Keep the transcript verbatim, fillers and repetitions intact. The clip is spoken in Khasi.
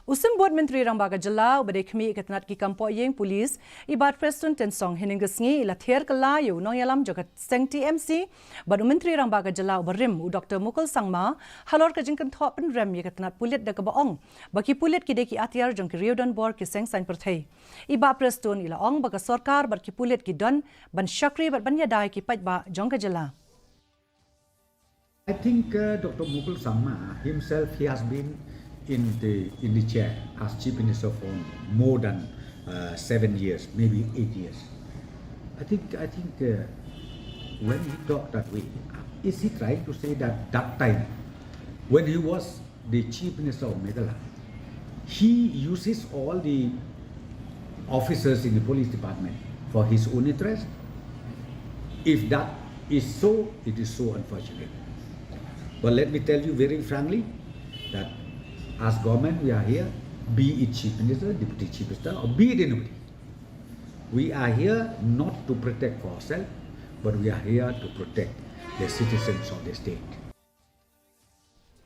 U Symbud Myntri Rangbah ka Jylla uba dei khmih ka tnat ki kam pohïing, Police, i Bah Prestone Tynsong, hynnin ka sngi i la ther kylla ïa u nongïalam jong ka seng T M C bad u Myntri Rangbah ka Jylla uba rim, u Doktor Mukul Sangma, halor ka jingkynthoh pynrem ïa ka tnat pulit da kaba ong ba ki pulit ki dei ki atiar jong ki riew donbor ki seng saiñ pyrthei. I Bah Prestone i la ong ba ka sorkar bad ki pulit ki don ban shakri bad ban ïada ïa ki paidbah jong ka jylla. I think uh, Doctor Mukul Sangma himself, he has been in the in the chair as Chief Minister for more than uh, seven years, maybe eight years. I think I think uh, when he talked that way, is he trying to say that that time when he was the Chief Minister of Meghalaya, he uses all the officers in the police department for his own interest? If that is so, it is so unfortunate. But let me tell you very frankly that as government we are here, be it Chief Minister, Deputy Chief Minister, or be it anybody. We are here not to protect for ourselves, but we are here to protect the citizens of the state.